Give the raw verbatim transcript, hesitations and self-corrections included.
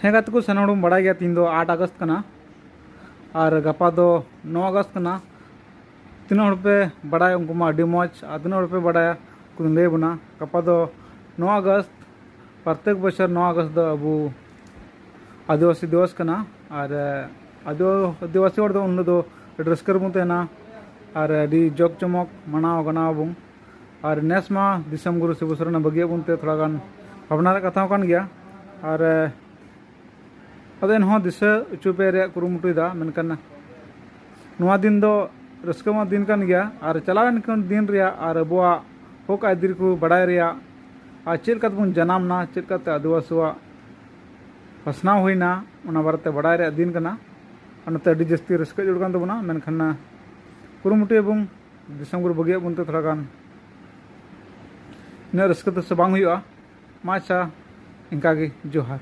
ᱦᱮᱸ ᱜᱟᱛᱮ ᱠᱚ, ᱥᱟᱱᱟᱢ ᱦᱚᱲ ᱵᱚᱱ ᱵᱟᱲᱟᱭ ᱜᱮᱭᱟ, ᱛᱤᱦᱤᱧ ᱫᱚ ᱟᱴ ᱟᱜᱚᱥᱴ ᱠᱟᱱᱟ ᱟᱨ ᱜᱟᱯᱟ ᱫᱚ ᱱᱚ ᱟᱜᱚᱥᱴ ᱠᱟᱱᱟ᱾ ᱛᱤᱱᱟᱹᱜ ᱦᱚᱲ ᱯᱮ ᱵᱟᱲᱟᱭᱟ ᱩᱱᱠᱩ ᱢᱟ ᱟᱹᱰᱤ ᱢᱚᱡᱽ, ᱟᱨ ᱛᱤᱱᱟᱹᱜ ᱦᱚᱲ ᱯᱮ ᱵᱟᱲᱟᱭᱟ ᱩᱱᱠᱩ ᱫᱚᱧ ᱞᱟᱹᱭ ᱟᱵᱚᱱᱟ᱾ ᱜᱟᱯᱟ ᱫᱚ ᱱᱚ ᱟᱜᱚᱥᱴ, ᱯᱨᱚᱛᱮᱠ ᱵᱚᱪᱷᱚᱨ ᱱᱚ ᱟᱜᱚᱥᱴ ᱫᱚ ᱟᱵᱚ ᱟᱹᱫᱤᱵᱟᱹᱥᱤ ᱫᱤᱵᱚᱥ ᱠᱟᱱᱟ᱾ ᱟᱨ ᱟᱹᱫᱤᱵᱟ- ᱟᱹᱫᱤᱵᱟᱹᱥᱤ ᱦᱚᱲ ᱫᱚ ᱩᱱ ᱦᱤᱞᱳᱜ ᱫᱚ ᱟᱹᱰᱤ ᱨᱟᱹᱥᱠᱟᱹ ᱨᱮᱵᱚᱱ ᱛᱟᱦᱮᱱᱟ ᱟᱨ ᱟᱹᱰᱤ ᱡᱚᱠ ᱡᱚᱢᱚᱠ ᱢᱟᱱᱟᱣ ᱜᱟᱱᱟᱣ ᱟᱵᱚᱱ᱾ ᱟᱨ ᱱᱮᱥ ᱢᱟ ᱫᱤᱥᱚᱢ ᱜᱩᱨᱩ ᱥᱤᱵᱩ ᱥᱚᱨᱮᱱᱮ ᱵᱟᱹᱜᱤᱭᱟᱜ ᱵᱚᱱ ᱛᱮ ᱛᱷᱚᱲᱟ ᱜᱟᱱ ᱵᱷᱟᱵᱽᱱᱟ ᱨᱮᱭᱟᱜ ᱠᱟᱛᱷᱟ ᱦᱚᱸ ᱠᱟᱱ ᱜᱮᱭᱟ᱾ ᱟᱨ ᱟᱫᱚ ᱮᱱᱦᱚᱸ ᱫᱤᱥᱟᱹ ᱦᱚᱪᱚ ᱯᱮ ᱨᱮᱭᱟᱜ ᱠᱩᱨᱩᱢᱩᱴᱩᱭᱮᱫᱟ, ᱢᱮᱱᱠᱷᱟᱱ ᱱᱚᱣᱟ ᱫᱤᱱ ᱫᱚ ᱨᱟᱹᱥᱠᱟᱹ ᱢᱟ ᱫᱤᱱ ᱠᱟᱱ ᱜᱮᱭᱟ, ᱟᱨ ᱪᱟᱞᱟᱣᱮᱱ ᱫᱤᱱ ᱨᱮᱭᱟᱜ ᱟᱨ ᱟᱵᱚᱣᱟᱜ ᱦᱚᱠ ᱟᱹᱭᱫᱟᱹᱨᱤ ᱠᱚ ᱵᱟᱲᱟᱭ ᱨᱮᱭᱟᱜ, ᱟᱨ ᱪᱮᱫ ᱞᱮᱠᱟᱛᱮ ᱵᱚᱱ ᱡᱟᱱᱟᱢ ᱮᱱᱟ, ᱪᱮᱫ ᱞᱮᱠᱟᱛᱮ ᱟᱹᱫᱤᱵᱟᱹᱥᱤᱣᱟᱜ ᱯᱟᱥᱱᱟᱣ ᱦᱩᱭᱱᱟ, ᱚᱱᱟ ᱵᱟᱨᱮᱛᱮ ᱵᱟᱲᱟᱭ ᱨᱮᱭᱟᱜ ᱫᱤᱱ ᱠᱟᱱᱟ᱾ ᱚᱱᱟᱛᱮ ᱟᱹᱰᱤ ᱡᱟᱹᱥᱛᱤ ᱨᱟᱹᱥᱠᱟᱹ ᱡᱟᱹᱨᱩᱲ ᱠᱟᱱ ᱛᱟᱵᱚᱱᱟ᱾ ᱢᱮᱱᱠᱷᱟᱱ ᱠᱩᱨᱩᱢᱩᱴᱩᱭᱟᱵᱚᱱ ᱫᱤᱥᱚᱢ ᱜᱩᱨᱩ ᱵᱟᱹᱜᱤᱭᱟᱜ ᱵᱚᱱ ᱛᱮ ᱛᱷᱚᱲᱟ ᱜᱟᱱ ᱤᱱᱟᱹᱜ ᱨᱟᱹᱥᱠᱟᱹ ᱛᱮ ᱥᱮ ᱵᱟᱝ ᱦᱩᱭᱩᱜᱼᱟ᱾ ᱢᱟ ᱟᱪᱪᱷᱟ, ᱤᱱᱠᱟᱜᱮ, ᱡᱚᱦᱟᱨ᱾